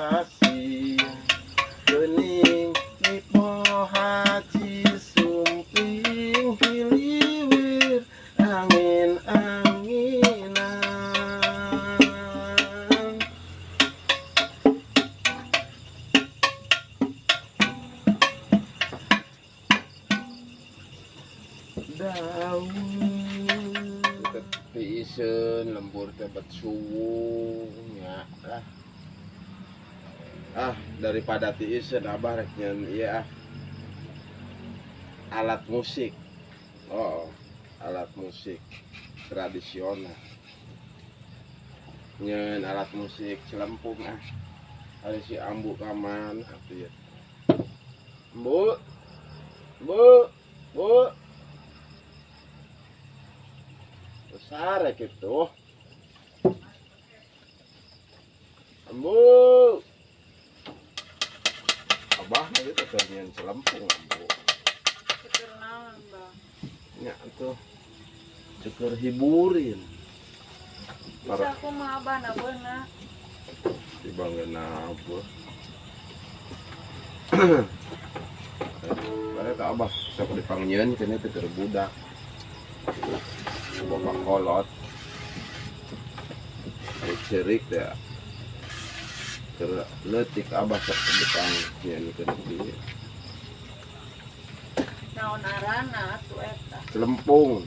Sasih geuning nipoha Cisumping hiliwir angin-anginan. Daun tiiseun lembur teh bet suwung nya lah. Ah, daripada tiiseun, Abah rek nyeun ieu ah, alat musik. Oh, alat musik tradisional, nyeun alat musik celempung ah. Ari si Ambu ka mana atuh ya? Bu, Bu, Bu, besar ya gitu. Ambu, Abah mah itu keur nyeun celempung, Ambu. Keur naon, Bang? Nya tuh cukur hiburin. Bisa aku mah Abah nabeuna. Dibangga nabuh. Bare tak Abah sok dipangnyeun kene teh keur budak. Bapak kolot. Ari ceurik teh keur leutik Abah sok dipangnyeun kieu. Naon arana atuh eta? Celempung.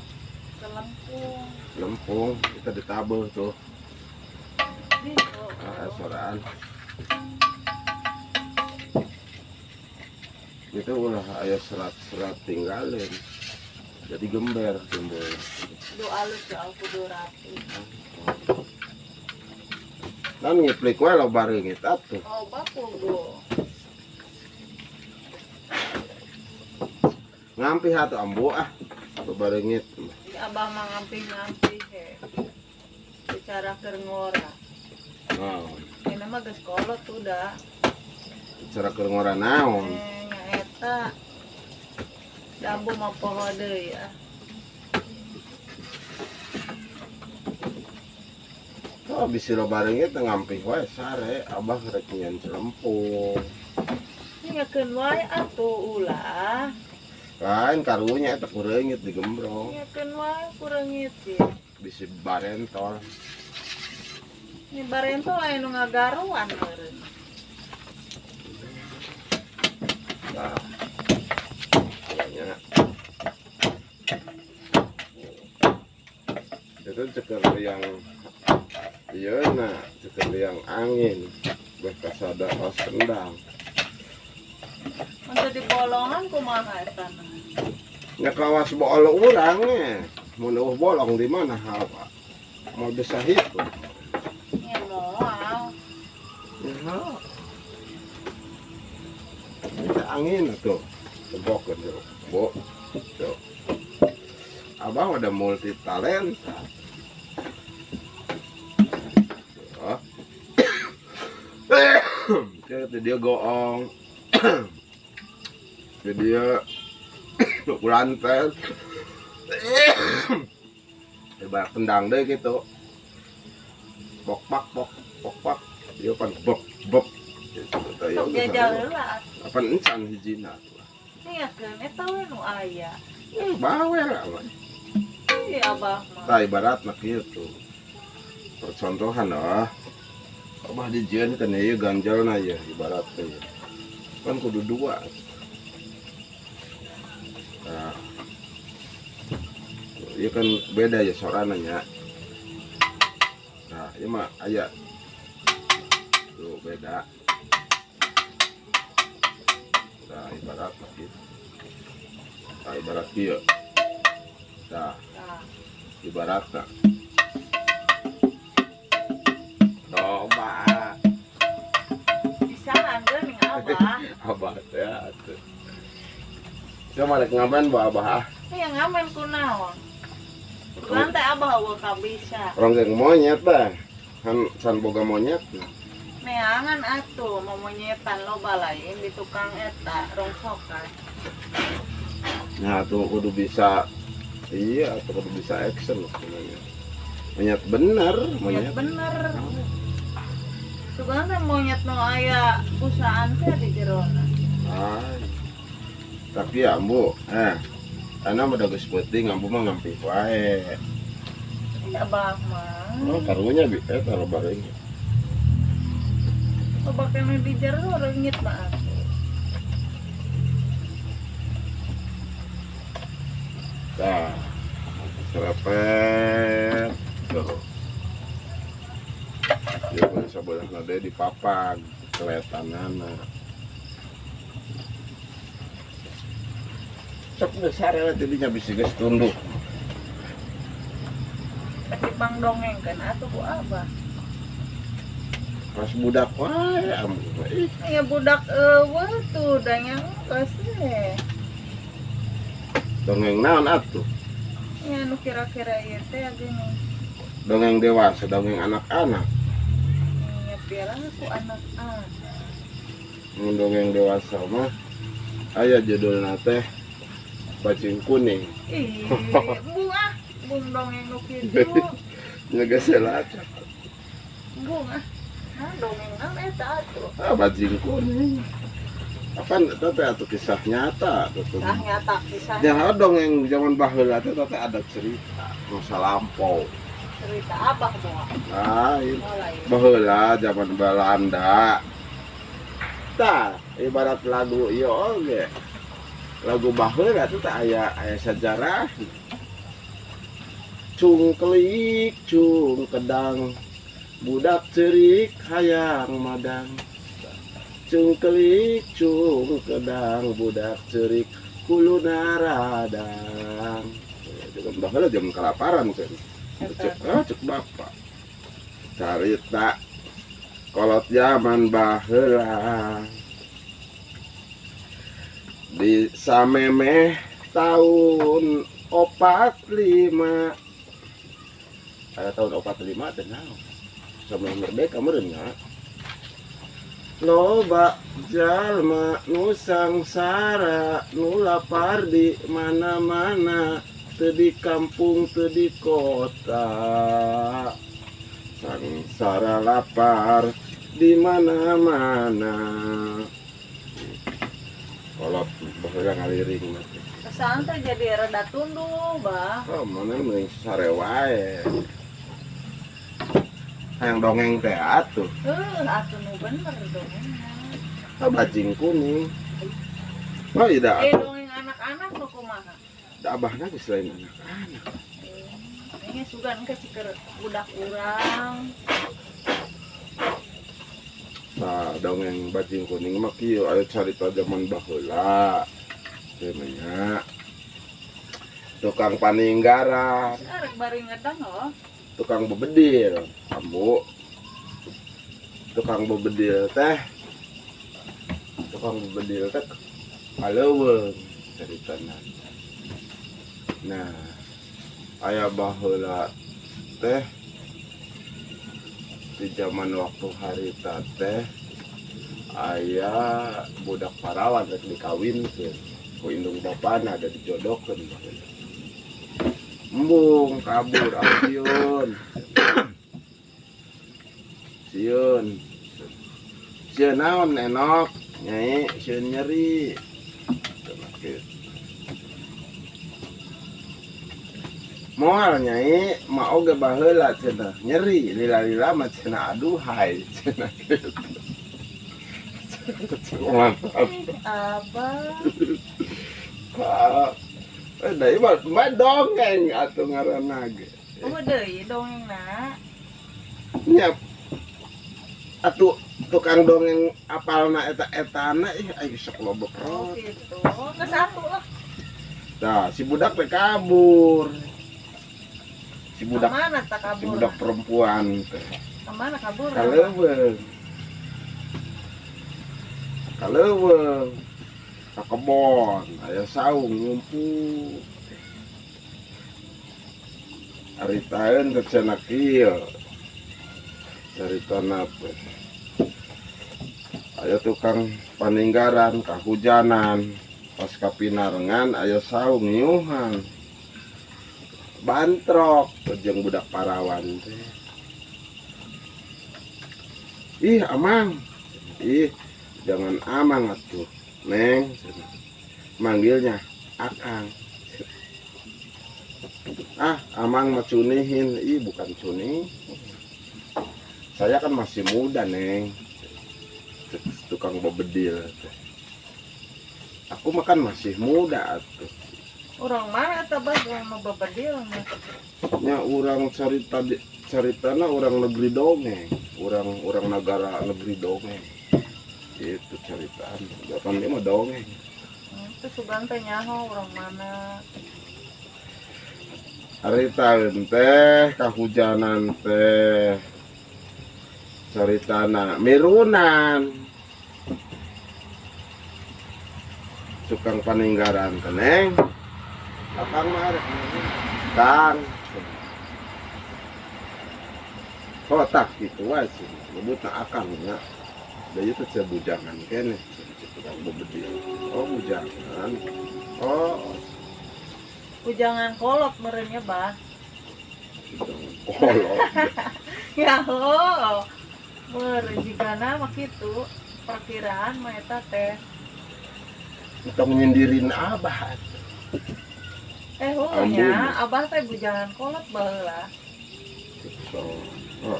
Celempung. Celempung kita ditabeuh tuh. Di, oh. Ah, soraan. Itu ulah aya serat-serat tinggalin. Jadi gember timbul. Du alus ya, kudu rapi. Nan ngiplik we loba reungit atuh. Loba kudu. Ngampih atuh, Ambu, ah. Loba reungit. Di Abah mah ngampih-ngampih he. Bicara keur ngora. Naon? Ini mah geus kolot udah. Bicara keur ngora naon? Eh, nya eta. Dambu mah poho deui ah. Oh, bisi loba reungit ngampih wae sare, Abah rek nyeun celempung. Nyakeun wae atuh ulah. Lain karunya eta ku reungit digembrong. Nyakeun wae ku reungit sih. Bisi barentol. Ini barentol aya nu ngagaruan meureun. Nah. Nya. Itu ceker yang iya nah, ceker yang angin. Beh kasada os kendang. Mun di bolongan kumaha eta na? Nya kawas bolong urang nya. Mun eueuh bolong di mana hawa? Mau bisa hitung. Nya moal. Ya. Ini angin tuh. Tebokeun tuh. Bu. Tuh. Abah udah multi talenta. Tuh. Jadi dia goong. Jadi dia kulantel. Ibarat tendang deh gitu. Bok pak bok bok pak. Dia pan bok bok. Gitu, teh, ya Sok udah, jajal sama. heula. Apa encan hijina tuh. Nyakeun eta we nu aya. Eh, bawel abah. Iya Abah mah. Tah ibaratna kitu. Percontohan ah. Abah dijieun kan ieu ganjalna ya ibaratnya ya. Kan kudu dua. Nah. Ieu kan beda ya sorana nya. Nah, ieu mah aya. Tuh beda. Nah, ibaratna kitu. Nah, ibarat kieu. Nah, Tah. Ibaratna. Coba. Bisaan geuning Abah. Abah teh atuh. Coba rek ngamen bawa Abah ah. Aya ngamen kunaon? Lantai Abah eueuh ka bisa. Ronggeng monyet dah. Kan san boga monyet. Neangan atuh momonyetan loba lain di tukang eta rongsokan. Nah, tuh kudu bisa, iya, tuh kudu bisa action sebenarnya. Monyet bener, Monyet monyet. bener. Sugan teh monyet nu aya busaan teh di jerona. Ah. Tapi ya ambu, ana mah da geus peuting ambu mah ngampih wae. Ya abah mah. Oh, karunya bi eta loba reungit. Loba keneh di jero reungit mah atuh. Tah. Serepet. Tuh. Ya sabelah deui dipapag keletanana. Sok geus sare we tidinya bisi geus tunduk. Tapi pang dongengkeun atuh ku abah. Pas budak wae ambu mah ih. Ya budak eueuh tuh da nya geus we. Dongeng naon atuh? Ya nu kira-kira ieu teh geuning. Dongeng dewasa, dongeng anak-anak. Ya piala ku anak-anak. Mun dongeng dewasa mah aya judulna teh Bajing Kuning. Ih, embung ah, embung dongeng nu kitu. Nya geus heula. Embung ah. Nah, dongeng naon eta atuh? Ah, Bajing Kuning. Apan eta teh atuh kisah nyata atuh. Kisah nyata, kisah. Ya dongeng zaman baheula teh teh ada cerita masa lampau. Cerita abah bawa. Lain. Oh, lain. Baheula zaman Belanda. Tah, ibarat lagu ieu oge. Lagu baheula teh teh aya sejarah. Cung kelik, cung kedang, budak cerik hayang madang. Cung kelik, cung kedang, budak cerik kuluna radang. Zaman baheula zaman kelaparan cenah. Cek, cek bapak. Carita kolot zaman baheula. Di samemeh tahun 45. Aya tahun 45 teh naon? Samemeh merdeka meureun nya. Loba jalma nu sangsara nu lapar di mana-mana, teu di kampung teu di kota. Sangsara lapar di mana-mana. Kolot baheula ngaliring mah. Kesan teh jadi rada tunduh, bah. Oh, mana meuing sare wae. Hayang dongeng teh atuh. Heuh, atuh nu bener dongengna. Ah, Bajing Kuning. Oh, iya dah. Dongeng anak-anak nu kumaha? Da abahna geus lain anak-anak. Ini sugan ke ciker budak urang. Nah, dongeng Bajing Kuning mah kieu aya carita zaman baheula. Teu nya. Tukang paninggaran. Arek bari ngedang oh. Tukang bebedil, ambu. Tukang bebedil teh. Tukang bebedil teh kaleuweung caritana. Nah, aya baheula teh di zaman waktu harita teh aya budak parawan rek dikawinkeun ku indung bapana ada dijodohkeun baheula. Embung kabur sieun. Sieun. Sieun naon enok nyai sieun nyeri. Moal nyai ma oge baheula cenah nyeri lila-lila mah cenah aduhai cenah kitu. Mantap. Abah. Da ieu mah dongeng atuh ngaranna ge. Oh deui dongengna. Nya atuh tukang dongeng apalna eta-etana ih aing sok loba Oh kitu. Geus atuh lah. Tah si budak teh kabur. Si budak kemana tak kabur? Si budak perempuan teh. Kemana kabur? Kaleuweung. Kaleuweung. Ka kebon, aya saung ngumpul. Ari taeun teh cenah kieu. Caritana teh. Aya tukang paninggaran kahujanan, pas kapinarengan aya saung ngiuhan. Bantrok jeung budak parawan teh. Ih amang, ih jangan amang atuh neng, manggilnya akang. Ah amang mah cunihin, ih bukan cuni, saya kan masih muda neng. Tukang bebedil, aku makan masih muda atuh. Urang mana eta bah yang mau bebedil mah? Nya urang carita caritana urang negeri dongeng, urang urang negara negeri dongeng. Itu ceritaan, kan dia mah dongeng. Itu sugan teh nyaho urang mana. Ari taeun teh kahujanan teh caritana mirunan. Tukang paninggaran teh neng. Akang mah arek Kang. Oh tak gitu wae sih. Nyebutna akang nya. Da ieu teh bujangan keneh tukang bebedil. Oh bujangan. Oh Bujangan kolot merenya bah. Bujangan kolot. Ya ho. Meureun jigana mah kitu. Perkiraan mah eta teh. Entong nyindirin abah. Heuh nya, abah teh bujangan kolot baheula. Oh.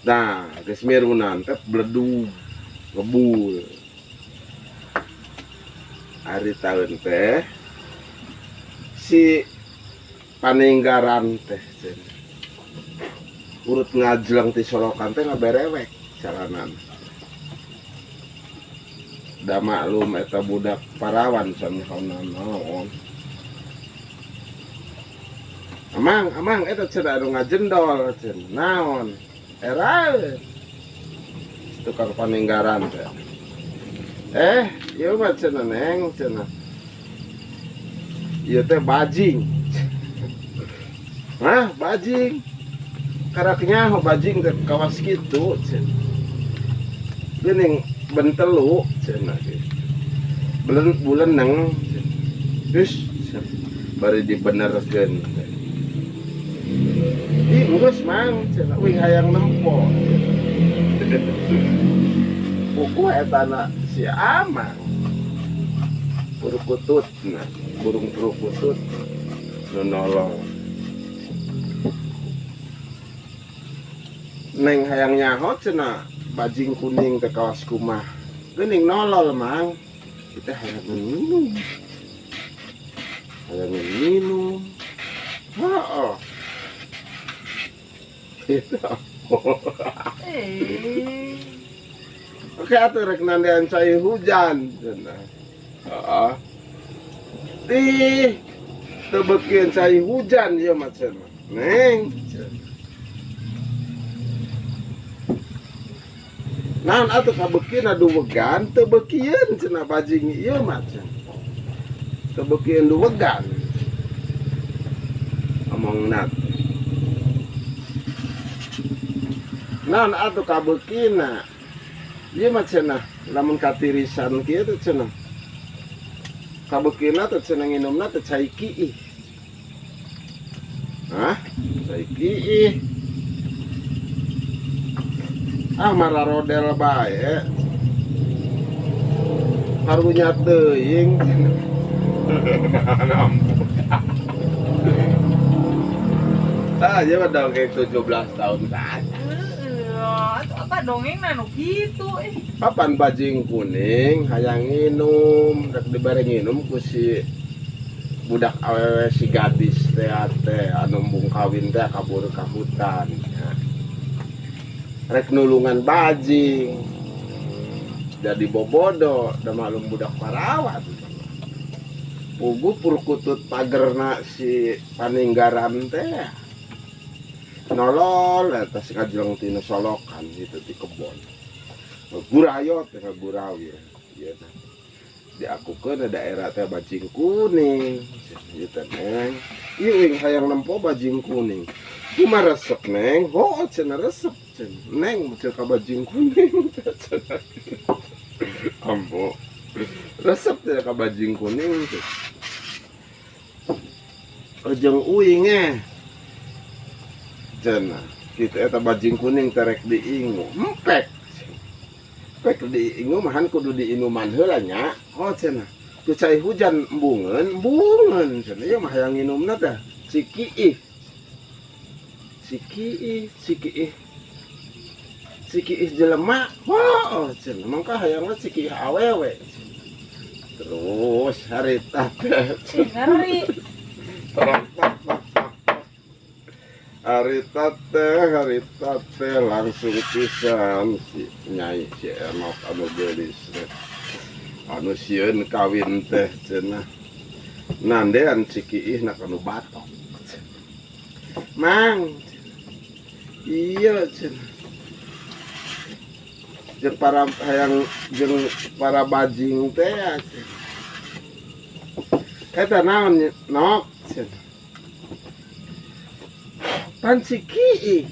Nah, geus mirunan teh bledug ngebul. Ari taeun teh si paninggaran teh cenah. Urut ngajleng ti solokan teh ngaberewek jalanan. Da maklum eta budak parawan samihauna naon. Amang, amang eta cenah anu ngajendol cenah naon. Eraeun. Tukang paninggaran teh. Ieu mah cenah neng cenah. Ieu teh bajing. Hah, bajing. Karak nyaho bajing teh kawas kitu cenah. Geuning bentelu cenah kitu. Bulen buleneng cenah. Geus bari dibenerkeun. Ih, geus mang cenah uing hayang nempo. Buku etana si amang. Purukutut nah, burung purukutut nu nolong. Neng hayang nyaho cenah bajing kuning teh kawas kumah. Geuning nolol mang. Kita hayang minum. Hayang minum. Heeh. Itu. Oke atuh rek nandean cai hujan cenah. Heeh. Ih, teu beukieun cai hujan ieu mah cenah. Neng. Naon atuh kabeukieun duwegan teu beukieun cenah bajing ieu mah cenah. Teu beukieun duwegan. Omongna. Naon atuh kabeukina. Ieu mah cenah lamun katirisan kieu teh cenah. Kabeukina teh cenah nginumna teh cai kiih. Hah? Cai kiih. Ah mararodel bae. Karunya teuing. Ah, ieu mah dongeng 17 tahun ke atas. Apa dongeng nu kitu eh. Papan bajing kuning hayang nginum, rek dibere nginum ku si budak awewe si gadis teh teh anu embung kawin teh kabur ka hutan. Rek nulungan bajing. Jadi bobodo, da maklum budak parawan. Pugu purkutut pagerna si paninggaran teh. Nolol eta si kajleng tina solokan gitu di kebon. Ngagurayot teh ngagurawir. Ieu teh. Diakukeun daerah teh bajing kuning. Ieu teh neng. Ieu uing hayang nempo bajing kuning. Kumaha resep neng? Hoo cenah resep cenah. Neng cenah ka bajing kuning cenah. Ambo. Resep teh ka bajing kuning teh. Ujung uing eh. Cenah. Kitu eta bajing kuning terek diingu. Empek. Empek diingu mahan kudu diinuman heula nya. Oh cenah. Ku cai hujan embungeun, embungeun cenah. Ieu mah hayang nginumna teh cikiih. Cikiih, cikiih. Cikiih jelema. Oh cenah mangka hayangna cikiih awewe. Terus harita teh ngeri. Harita teh langsung pisan si Nyai si Enok anu geulis teh. Anu sieun kawin teh cenah. Nandean cikiihna kanu batok. Mang. Iya cenah. Jeung para hayang jeung para bajing teh cenah. Eta naon nok cenah. Pan cikiih.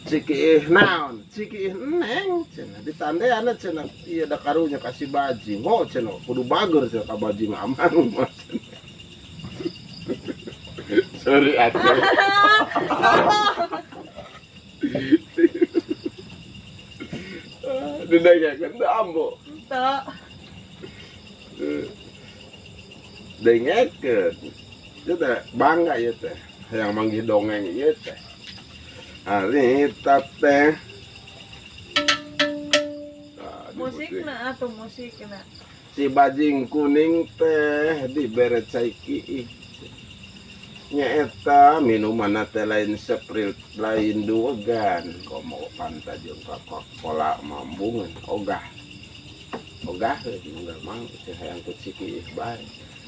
Cikiih naon? Cikiih neng cenah ditandeana cenah ieu da karunya ka si bajing. Oh cenah kudu bager cenah ka bajing amang mah cenah. Sorry atuh. Didengekeun teu ambo. Henteu. Dengekeun. Ieu teh bangga ieu teh hayang manggih dongeng ieu teh. Harita teh. Musikna atuh musikna. Si bajing kuning teh dibere cai kiih. Nyaeta minumanna teh lain Sprite, lain duegan, komo Fanta jeung Coca-Cola mambungeun ogah. Ogah heuh mang teh hayang ku cikiih bae.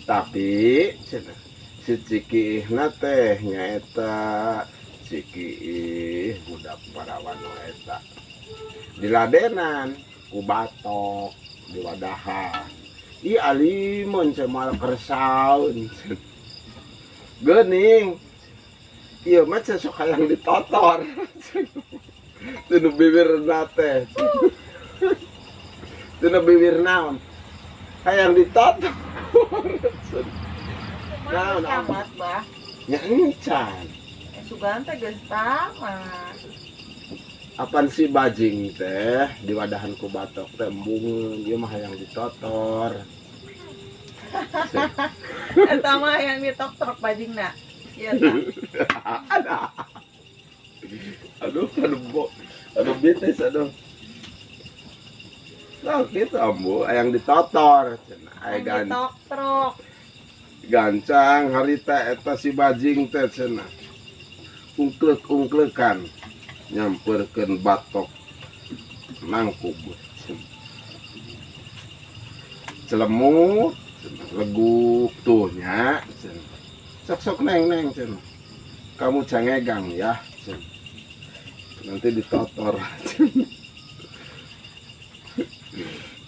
Tapi cenah si cikiihna teh nyaeta cikiih budak parawan eta. Diladenan ku batok diwadahan. Ih alimun cenah malah kersaun. Geuning. Ieu mah cenah sok hayang ditotor. Tinu bibirna teh. Tinu bibir naon? Hayang ditotor. Naon tamat bah? Nya encan. Sugan teh geus tamat. Apan si bajing teh diwadahan ku batok teh embungeun, ieu mah hayang ditotor. Eta mah hayang ditoktrok bajingna. Ieu tah. Aduh, aduh, bo. Aduh betes aduh. Nah, kitu ambu hayang ditotor cenah. Hayang ditoktrok. Gancang harita eta si bajing teh cenah. Ungklek-ungklekan nyamperkeun batok nangkub. Celemut leguk tuh nya cenah. Sok-sok neng-neng cenah. Kamu cangegang ya cenah. Nanti ditotor.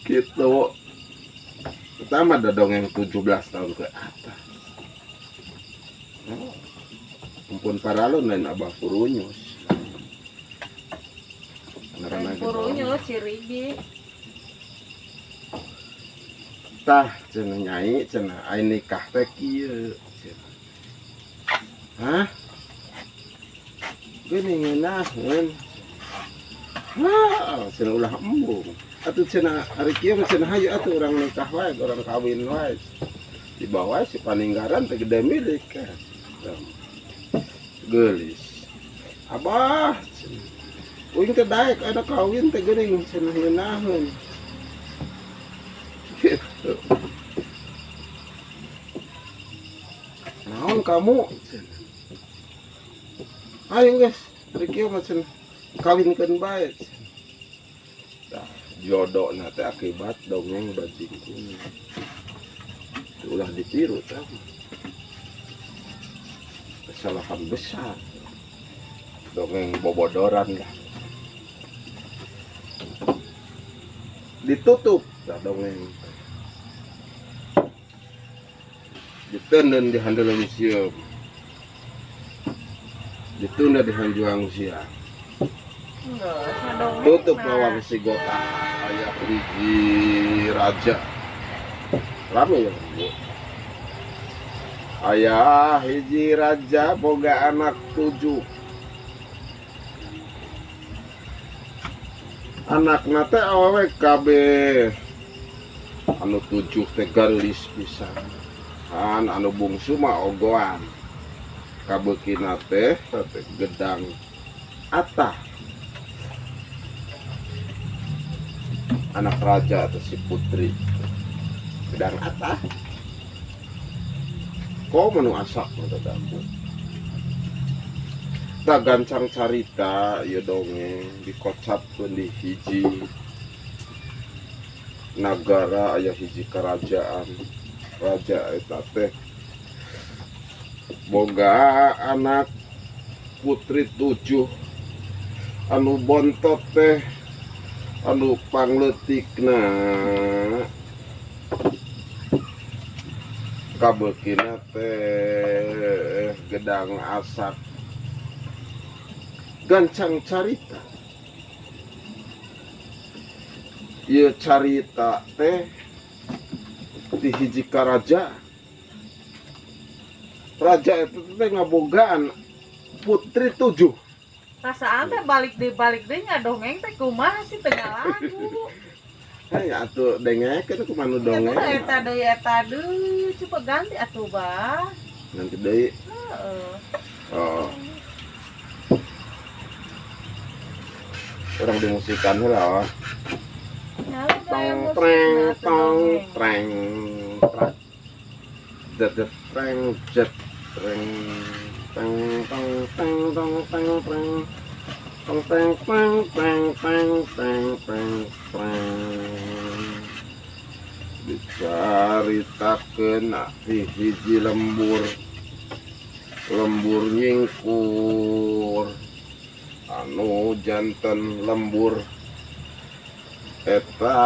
Gitu. Pertama ada dongeng 17 tahun ke atas. Oh. Ampun paralon lain Abah Purunyus. Lain Purunyus cirigi. Tah cenah nyai cenah ai nikah teh kieu cenah. Hah? Geuning ngeunaheun. Hah, cenah ulah embung. Atuh cenah ari kieu mah cenah hayu atuh urang nikah wae, urang kawin wae. Di bawah si paninggaran teh gede milik kan. Geulis. Abah cenah. Uing teh daek ada kawin teh geuning cenah ngeunaheun. Gitu. Naon kamu? Ayo guys, ari kieu mah cenah kawinkeun bae. Tah, jodohna teh akibat dongeng bajing kuning. Ulah ditiru tah. Kesalahan besar. Dongeng bobodoran lah. Ditutup tah dongeng. Ditenden di handeuleum sieum. Ditunda di hanjuang siang. Tutup lawang si gota ayah hiji raja. Rame ya Bu. Aya hiji raja boga anak 7. Anakna teh awewe kabeh. Anu 7 teh geulis pisan. An anu bungsu mah ogoan. Kabeukina teh gedang atah. Anak raja atau si putri gedang atah. Kok menu asak mata aku. Tak gancang carita ieu dongeng dikocapkeun di hiji nagara aya hiji kerajaan. Raja eta teh boga anak putri 7 anu bontot teh anu pangleutikna kabeukina teh gedang asak. Gancang carita ieu carita teh di hiji karaja. Raja itu teh ngabogaan putri 7. Rasaan teh balik deui nya dongeng teh kumaha sih teu ngalagu. Hei atuh dengekeun kumaha nu dongeng. Eta deui coba ganti atuh bah. Nanti deui. Heeh. Oh. Urang dimusikan heula. Tong treng tong treng trak. Jet treng jet treng teng tong teng tong teng treng tong teng teng teng teng teng teng treng. Dicaritakeun di hiji lembur, lembur nyingkur anu janten lembur eta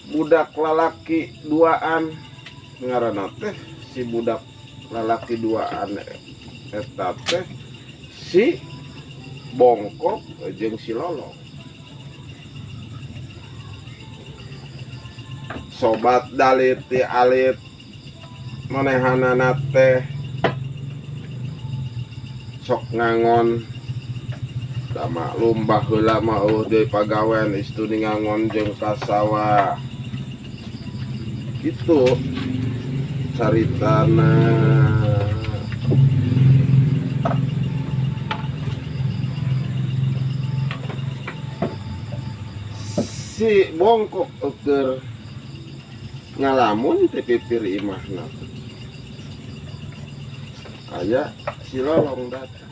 budak lalaki duaan. Ngaranna teh si budak lalaki duaan eta teh si Bongkok jeung si Lolong. Sobat dalit ti alit manehanana teh sok ngangon. Da maklum baheula mah eueuh deui pagawean istuni ngangon jeung kasawa. Gitu caritana. Si Bongkok keur ngalamun teh pipir imahna. Aya si Lolong datang.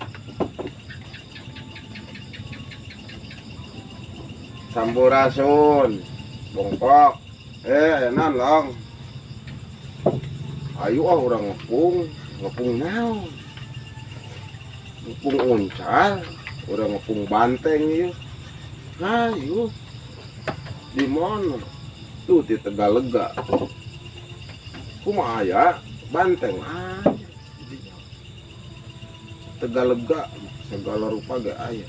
Sampurasun Bongkok. Enan Long. Ayo ah urang ngepung, ngepung naon? Ngepung uncal, urang ngepung banteng ieu. Ayo. Di mana? Tuh di Tegalega. Kumaha aya banteng aya. Tegalega segala rupa ge aya.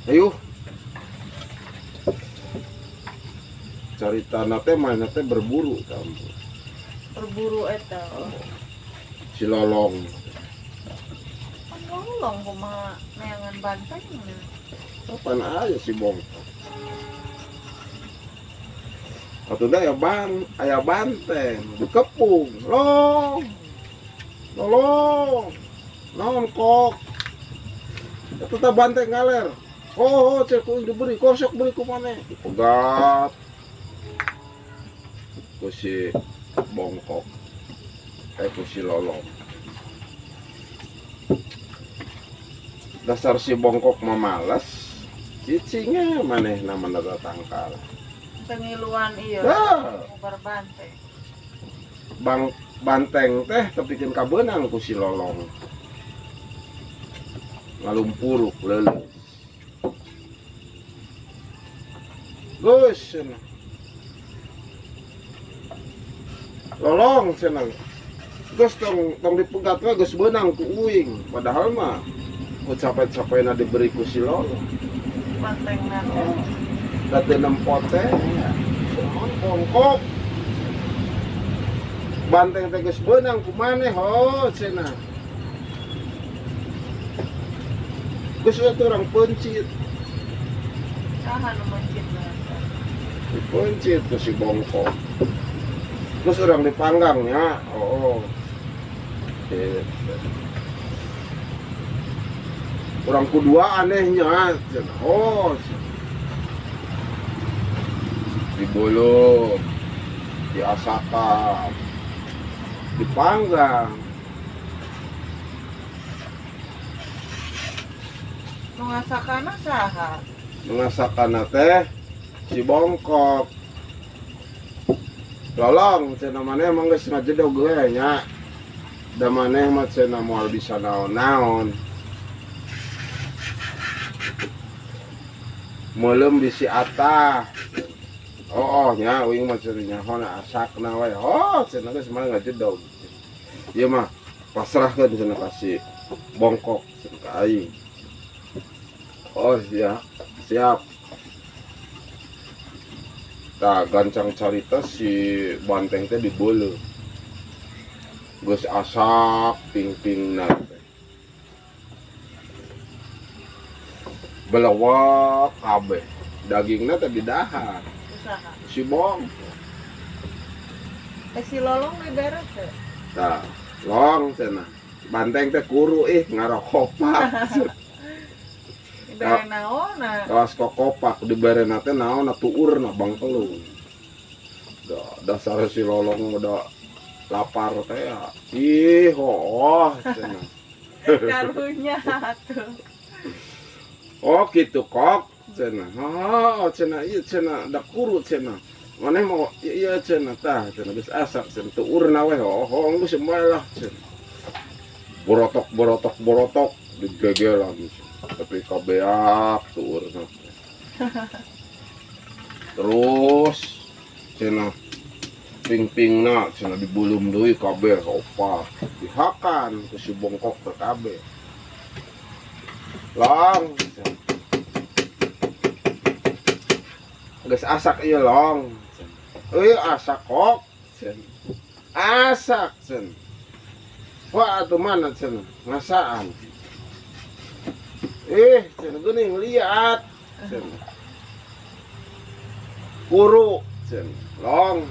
Ayo. Caritana teh mainna teh berburu kamu. Berburu eta. Si Lolong. Pan Lolong kumaha neangan banteng. Kapan aya si Bongkok? Atuh da aya banteng dikepung. Long. Lolong. Naon kok? Eta teh banteng ngaler. Oh, cek ku diberi, kosok beri ku maneh. Dipegat. Ku si Bongkok, ku si Lolong. Dasar si Bongkok mah males, cicingnya manehna mah tangkal. Tengiluan ieu. Ngubar banteng. Bang banteng teh tepikeun kabeunang ku si Lolong. Ngalumpuruk leuleus. Geus cenah. Lolong cenah. Geus tong dipegat we geus beunang ku uing. Padahal mah ku capek-capekna diberi ku si Lolong. Bantengna. Da teu nempo teh. Naon bongkok. Banteng teh geus beunang ku maneh ho cenah. Geus atuh urang peuncit. Saha nu meuncitna? Dipencit ku si bongkok. Terus orang dipanggangnya, oh. Gitu. Orang kedua anehnya, oh. Dibulung, diasakan, dipanggang. Nu ngasakana saha? Mengasakana teh si bongkok. Lolong cenah maneh emang geus ngajedog we nya. Da maneh mah cenah moal bisa naon-naon. Meuleum bisi atah. Oh, nya uing mah cenah nyahona asakna we. Oh, cenah geus mah ngajedog. Ieu mah pasrahkeun cenah ka si bongkok cenah ka aing. Oh, siap. Siap. Tah gancang carita si banteng teh dibeuleuh. Geus asak ping-pingna teh. Belewek kabeh. Dagingna teh didahar. Usaha. Si bongkok. Si lolong dibere teh. Tah, long cenah. Banteng teh kuru ih ngarokopak. Dibere naonna? Kawas kokopak diberena teh naonna tuurna bangkelung. Da dasar si lolong udah lapar teh ya. Ih, hooh cenah. Karunya atuh. Oh gitu kok cenah. Oh cenah ieu cenah da kuru cenah. Maneh mau ieu cenah tah cenah geus asak cenah tuurna we hooh geus moal lah cenah. Borotok borotok borotok digegelan cenah. Tapi kabeak tuurna. Terus cenah ping-pingna cenah dibulum deui kabeh opat. Dihakan ku si bongkok teh kabeh. Long. Geus asak ieu long. Euy asak kok. Asak cenah. Wah atuh mana cenah ngasaan. Cenah geuning liat cenah. Kuru cenah long.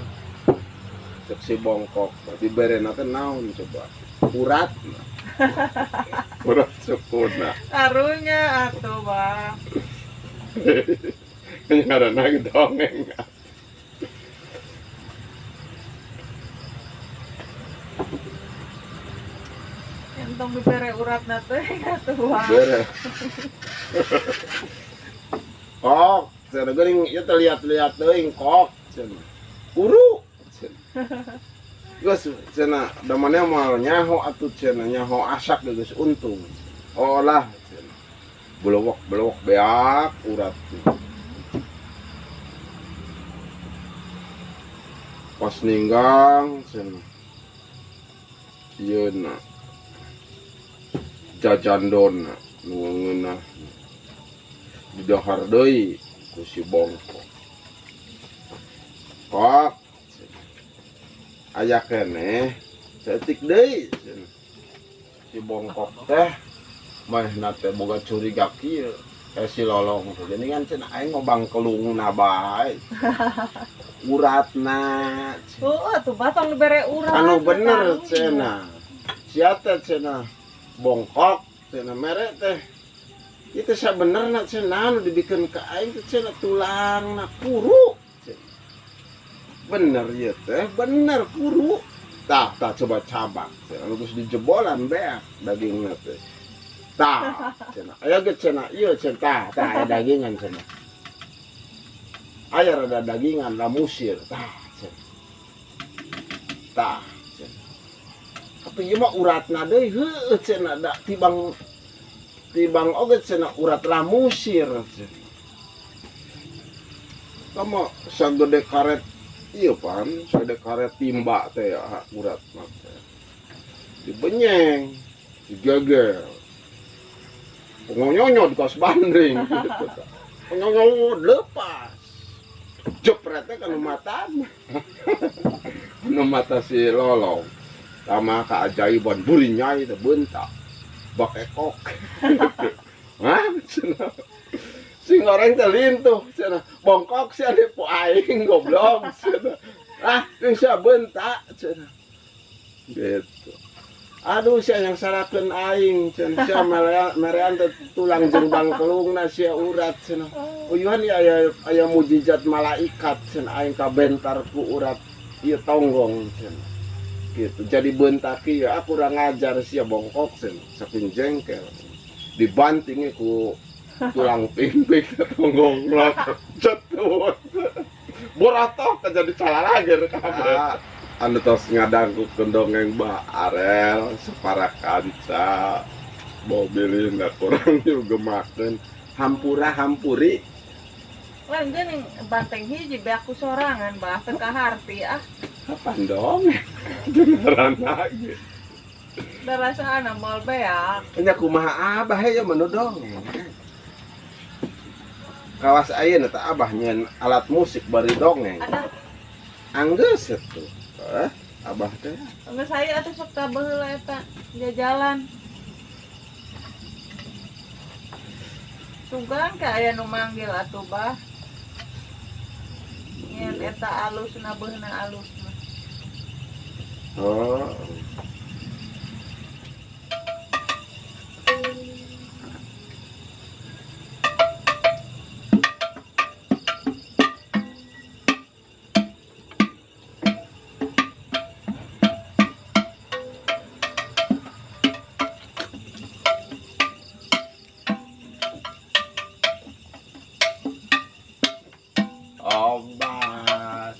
Cek si bongkok diberena teh naon coba? Urat. Urat sukuna. Karunya atuh, Bang. Ngaranna dongeng. Entong dibere uratna teh atuh, Bang. Bere. Kok, cenah geuning ieu teh liat-liat teuing kok cenah. Kuru cenah. Geus cenah da maneh moal nyaho atuh cenah nyaho asak geus untung. Oh lah cenah. Belewek-belewek beak urat. Pas ninggang cenah. Ieu na jajandon nu ngeunah didahar deui ku si bongkok. Kok aya keneh saeutik deui cenah. Si bongkok teh manehna teh boga curiga kieu si lolong teh geuningan cenah aing ngobangkelungna bae. Uratna. Heueuh atuh batong dibere urat. Anu bener cenah. Sia teh cenah bongkok cenah mere teh. Itu sabenerna cenah anu dibikeun ka aing teh cenah tulangna kuru. Bener ieu teh, bener kuru. Tah, tah coba cabak. Cenah geus dijebolan beak dagingna teh. Tah, cenah. Aya ge cenah ieu cenah tah, tah aya dagingan cenah. Aya rada dagingan lamusir tah cenah. Tah cenah. Tapi ieu mah uratna deui heueuh cenah da tibang tibang oge cenah urat lamusir cenah. Tama sagede karet ieu pan, sagede karet timba teh ya urat mah teh. Dibenyeng, digegel. Ngonyonyot kaos bandring gitu. Ngonyonyot lepas. Jepret teh kana mata. Nu mata si Lolong. Tama keajaiban buri nyai teh beunta. Bakekok. Hah? Cenah. Si ngoreng teh lintuh cenah. Bongkok sia po aing goblok cenah. Ah, jeung sia beunta cenah. Gitu. Aduh sia yang sarakeun aing cenah sia merean teh tulang jeung bangkelungna sia urat cenah. Uyuhan ieu aya mujizat malaikat cenah aing kabentar ku urat ieu tonggong cenah. Gitu. Jadi beunta kieu aku kurang ngajar sia bongkok cenah saking jengkel. Dibantingnya ku tulang pingping tonggong cetut. Boratok jadi calalager kabeh. Anu tos ngadangkukeun dongeng Bah Arel separa kanca mobilina kurang nyugemakeun hampura hampuri. Lain geuning banteng hiji beak ku sorangan bah teu kaharti ah. Kapan dongeng? Beneran lagi. Da rasana moal beak. Nya kumaha abah ya menu dongeng. Kawas ayeuna teh abah nyeun alat musik bari dongeng. Ada. Anggeus atuh. Abah teh. Geus aya atuh sok ka baheula eta jajalan. Sugan ka aya nu manggil atuh bah. Nyen eta alusna beunah alus mah. Oh. Obat.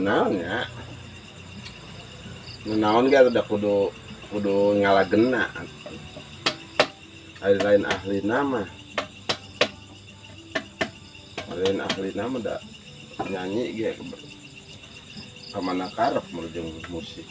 Naon ya? Naon ge udah kudu ngalagena. Ari lain ahli nama. Lain ahli nama da nyanyi ge ka mana karep meurjung musik.